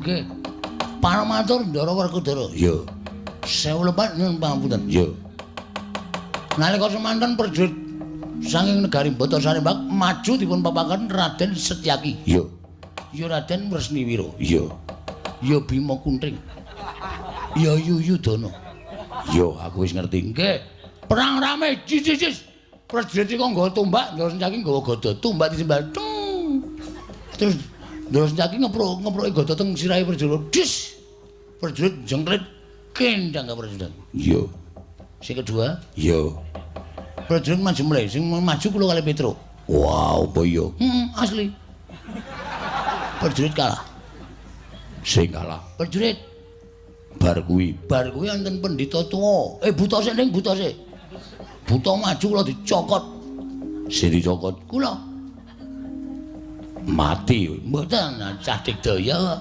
Nggih. Paramatur Ndara Werkudara. Iya. 1000 lepat nyuwun pangapunten. Iya. Nalika semanten prajurit saking negari Bata Sarembak maju dipun papaken Raden Setyaki. Iya. Ya Raden Wresniwira. Iya. Ya Bima Kuntring. Ya Yuyudana. Iya, aku wis ngerti. Nggih. Perang rame, jis jis jis. Prajurit iku nggawa tombak, Ndara Setyaki nggawa gada. Tombak disembah. Tung. Terus Ndara Setyaki ngepruk-ngepruki gada teng sirahe prajurit. Dis. Prajurit jengklit kendang ka prajurit. Iya. Sing kedua, Iya. prajurit maju mulai, sing maju kula kali Petro. Wah, apa iya? Heeh, asli. Prajurit kalah. Sing kalah. Prajurit Bar kuwi. Bar kuwi wonten pendhita tuwa. Eh, buta sik ning buta sik. Buta maju kula dicokot. Sing dicokot Kula mati. Mboten, cah digdaya kok.